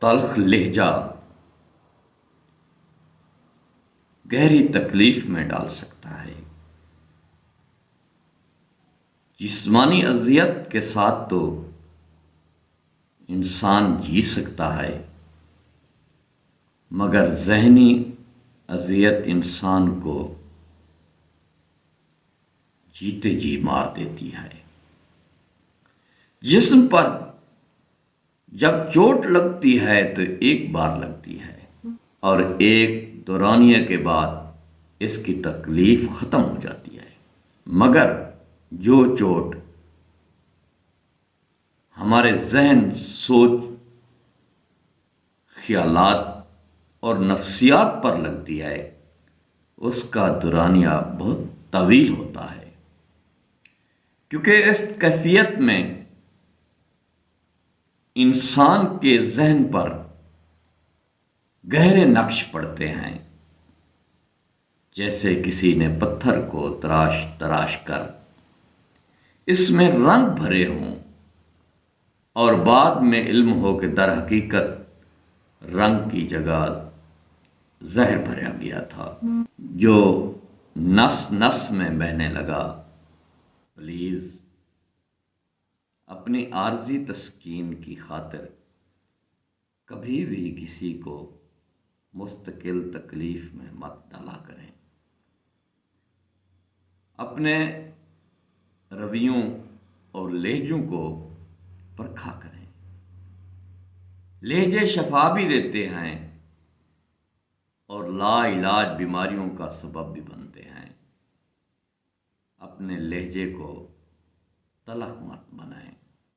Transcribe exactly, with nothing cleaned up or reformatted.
تلخ لہجہ گہری تکلیف میں ڈال سکتا ہے۔ جسمانی اذیت کے ساتھ تو انسان جی سکتا ہے، مگر ذہنی اذیت انسان کو جیتے جی مار دیتی ہے۔ جسم پر جب چوٹ لگتی ہے تو ایک بار لگتی ہے اور ایک دورانیہ کے بعد اس کی تکلیف ختم ہو جاتی ہے، مگر جو چوٹ ہمارے ذہن، سوچ، خیالات اور نفسیات پر لگتی ہے، اس کا دورانیہ بہت طویل ہوتا ہے، کیونکہ اس کیفیت میں انسان کے ذہن پر گہرے نقش پڑتے ہیں، جیسے کسی نے پتھر کو تراش تراش کر اس میں رنگ بھرے ہوں اور بعد میں علم ہو کہ در حقیقت رنگ کی جگہ زہر بھرا گیا تھا، جو نس نس میں بہنے لگا۔ پلیز، اپنی عارضی تسکین کی خاطر کبھی بھی کسی کو مستقل تکلیف میں مت ڈالا کریں۔ اپنے رویوں اور لہجوں کو پرکھا کریں۔ لہجے شفا بھی دیتے ہیں اور لا علاج بیماریوں کا سبب بھی بنتے ہیں۔ اپنے لہجے کو تلخ مت بنائیں۔